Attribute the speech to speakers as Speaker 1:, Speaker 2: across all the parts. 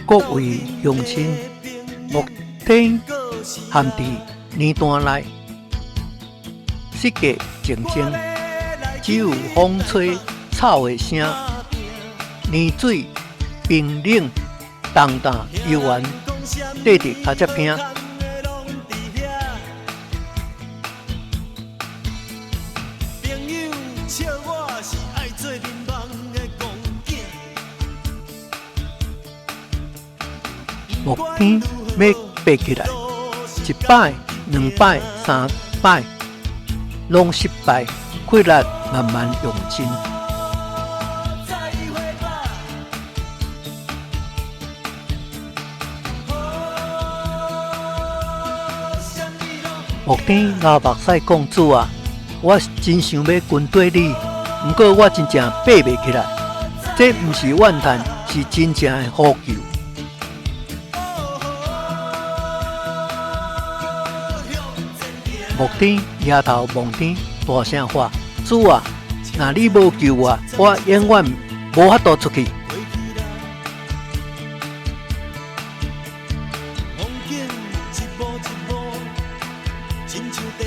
Speaker 1: 各位鄉親，木天陷佇泥潭內，四界靜靜，只有風吹草的聲，泥水冰冷，重擔猶原綴佇跤脊邊。木天欲爬起來，一擺、兩擺、三擺，攏失敗，氣力慢慢用盡。木天流目屎講：主啊，我真想欲跟綴你，毋過我真正爬袂起來。這毋是怨嘆，是真正的呼求。木天抬頭望天，大聲喊：主啊，若你無救我，我永遠無法度出去。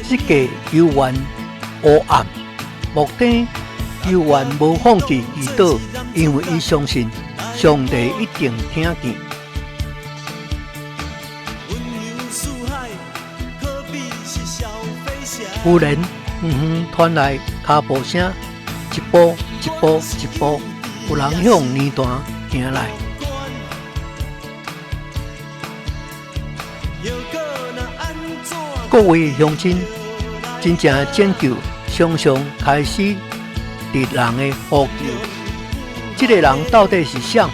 Speaker 1: 世界猶原烏暗，木天猶原無放棄祈禱，因為伊相信上帝一定聽見。忽然，遠遠傳來跤步聲，一步一步一步，有人向泥潭行來。各位鄉親，真正的拯救常常開始佇人的呼求。這个人到底是誰？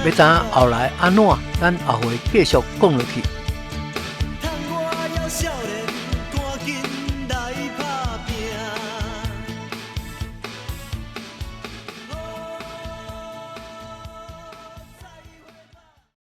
Speaker 1: 欲知影後來按怎，咱後回繼續講落去。